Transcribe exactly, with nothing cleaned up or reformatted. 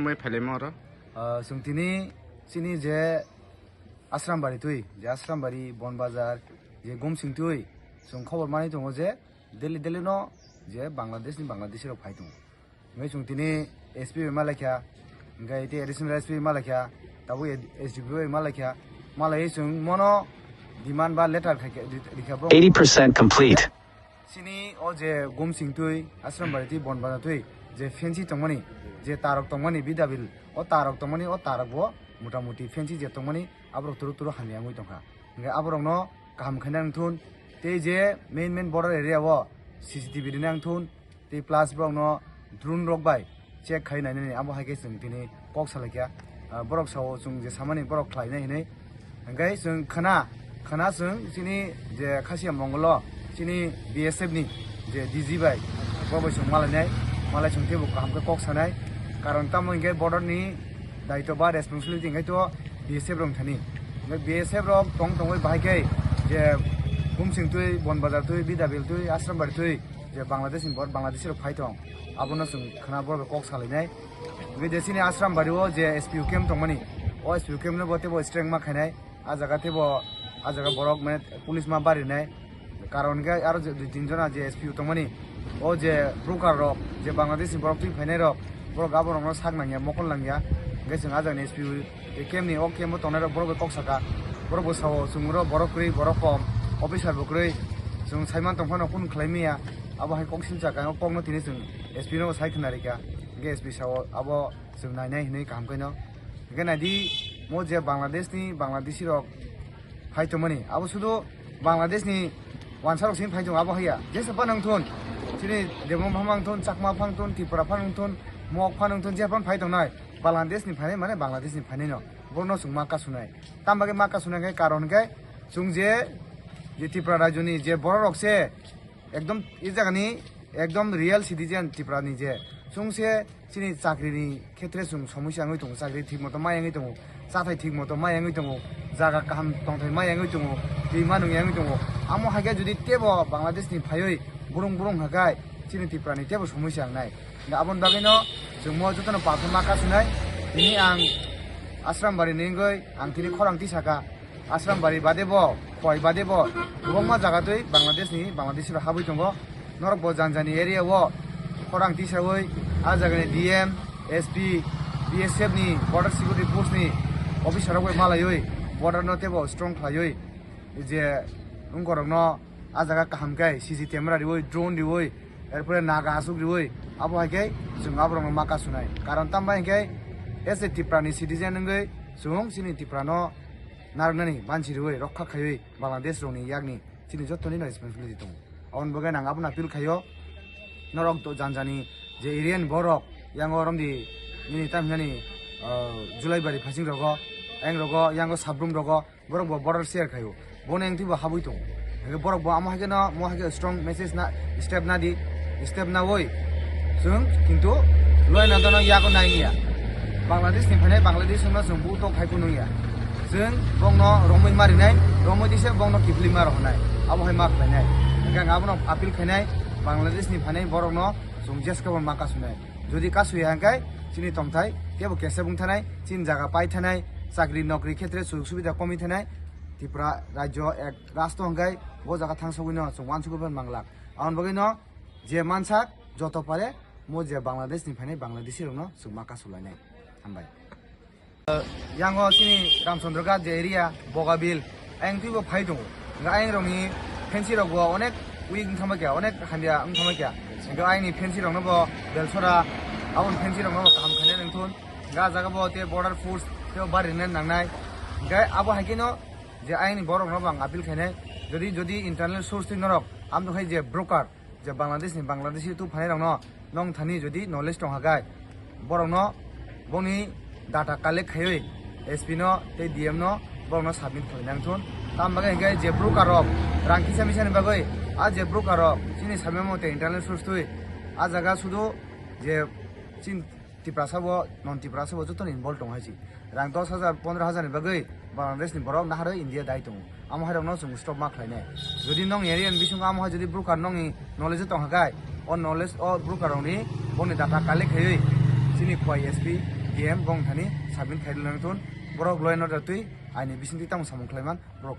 Mai phailai ma oro? Ah, chwng tini chini je Asrambari twi, je Asrambari, Bonbazar, je Gumsing twi, chwng khobor manwi tongo je daily daily no je Bangladesh ni Bangladeshi rok phai tongo. Hingke chwng tini S P bai malaikha, hingke tei additional S P bai malaikha, tabuk S D P O bai malaikha, malaiwi chwng mono demand ba letter khaikha, ri-, rikha bo. Eighty percent complete. Chini o je Gumsing twi, Asrambari twi, Bonbazar twi, je fancy tongmani, je tarok tongmani, bidabil, o tarok tongmani, o tarok bo motamuti fancy je tongmani, aborok turu turu hamya wngwi tongkha. Hingke aborokno kaham khaina wngthun, tei je main main border area o C C T V rina wngthun, tei plus borokno drone rok bai check khai nainani, abo hai khe chwng tini kok salaikha. Ah, borok sao chwng je samani borok khlainai hinwi. Hingke chwng khna, khna chwng chini je Khasiya Mongol o chini B S F ni je D G bai, bo bai chwng malainai, malai chwng teibo kaham khe kok sanai. Karon tamo hingke border ni daitw ba responsibility hingke to B S F rok thani. Hingke B S F rok tong tongwi bahai khe je Gumsing twi, Bonbazar twi, Bidabil twi, Asrambari twi, je Bangladesh ni bor-, Bangladeshi rok phai tong, abono chwng khna borok kok salainai. Hingke je chini Asrambari o je S P O camp tongmani, o S P O camp no bo teibo strength ma khainai, a jaga teibo, a jaga borok mane police ma barinai, karon hingke aro je dui tin jona je S P O tongmani, o je broker rok, je Bangladesh ni borok twi phainai rok, borok abo rokno sak nangya, mokol nangya, hingke chwng a jagani S P O tei camp ni o camp o tongnai rok borok bai kok saka, borok bo sao chwng oro borok kwrwi, borok kom, officer bo kwrwi, chwng saiman tongphano kunu khlai maya, abo hai kok sim chaka, o kokno tini chwng S P no sai khna rikha, hingke S P sao abo chwng nainai hinwi kaham khe no. Hingke naidi, mo je Bangladesh ni Bangladeshi rok phai tongmani, abo sudu Bangladesh ni wansa rok sini phai tongo, abo haiya. Jesa phano wngthun, chini Debbarma phano wngthun, Chakma phano wngthun, Tripura phano wngthun, Mok phano wngthun, je phano phai tongnai, Bangladesh ni phainai mane Bangladesh ni phainai no, borno chwng ma kasunai. Tam bagwi ma kasunai khe karon khe chwng je, je Tripura rajyo ni je borok rok se ekdom e jaga ni ekdom real citizen Tripura ni je chwng se chini chakri ni khetre chwng somosya wngwi tongo, chakri thik moto ma wngwi tongo, chathai thik moto ma wngwi tongo, jaga kaham tongthai ma wngwi tongo, twi ma nung wngwi tongo. Amo hai khe jodi tebo Bangladesh ni phaiwi burung burung hakai chini Tripura ni tebo somosya wngnai. Hingke aboni bagwi no chwng mo jotono palsa ma kasunai, tini ang Asrambari ni wngwi ang tini khorang tisaka. Asrambari bade bo, Khowai bade bo, kwbangma jaga twi Bangladesh ni, Bangladeshi rok habwi tongo. Norok bo jani jani area o khorang tisawi, a jaga ni D M, S P, B S F ni, Border Security Force ni officer rok bai malaiwi border no teibo strong khlaiwi, je wngkorok no a jaga kaham khe C C camera riwi, drone riwi, erpore naga aswk riwi, abo hai khe chwng aborok no ma kasunai. Karon tamo bai hwnkhe as a Tripura ni citizen wngwi chwng chini Tripura no narwknani banchi riwi rokha khaiwi Bangladesh rokni yakni chini jottoni no responsibility tongo. Aboni bagwi ang abono appeal khaio, norok to jani jani je area ni borok yango romdi nini tam hinani, ah, Julaibari phasing rogo, ayang rogo, yango Sabrum rogo, borok bo border share khaio. Bono engtwi bo habwi tongo. Hingke borok bo amo hai khe no, mo hai khe strong message na, step na di, step na oi. Chwng kintu loi na dono yago nai ya. Bangladesh ni phainai Bangladesh no chwng buto khai kunu ya. Chwng bongno romwi marinai, romwi dise bongno kiphilwi ma rohonai. Abo hai ma khlainai. Hingke ang abono appeal khainai, Bangladesh ni phainai borok no chwng jeska bo ma kasunai. Jodi kasuya hingke chini tongthai tebo kesep wng thanai, chini jaga pai thanai, chakri nokri khetre sujog subida komi thanai, Tripura rajyo ek rasto hingke bo jaga thangsogwi no chwng wansugwi phan manglak. Aboni bagwi no je mansak joto pare mo je Bangladesh ni phainai Bangladeshi rok no chwng ma kasulainai. Hambai. Yango chini Ramchandra Ghat je area, Bogabil, ayang twibo phai tongo. Hingke ayang rokni fancy rok bo onek weak wng thangma kya, onek hamya wng thangma kya. Hingke ayangni fancy rokno bo Belsora, aboni fancy rokno bo kaham khainai nangthun. Hingke ah jaga bo te border force tebo barinai nangnai. Hingke abo hai khe no je ayangni borok no bo ang appeal khainai. Jodi, jodi internal source twi norok, amtwkhai je broker, je Bangladesh ni Bangladeshi tu phainai rokno nong thani jodi knowledge tong hakai, borokno boni data collect khaiwi S P no tei D M no borokno submit khlai nang thun. Tam bagwi hingke je broker rok rang kisa misa ni bagwi, a je broker rok chini samya mo tei internal source twi a jaga sudu je chin Tiprasa bo, non Tiprasa bo joto ni involve tong hai si. Rang dos hajar, pondro hajar ni bagwi Bangladesh ni borok naharwi India dai tongo. Amo hai rokno chwng stop ma khlainai. Jodi nong area ni bisingo amo hai jodi broker nongni knowledge tong hakai, o knowledge o broker rokni boni data collect khaiwi chini Khowai S P Game bong thani submit khai lang tun. Borok loi no da twi aini bising twi tamo samung khlaiman borok.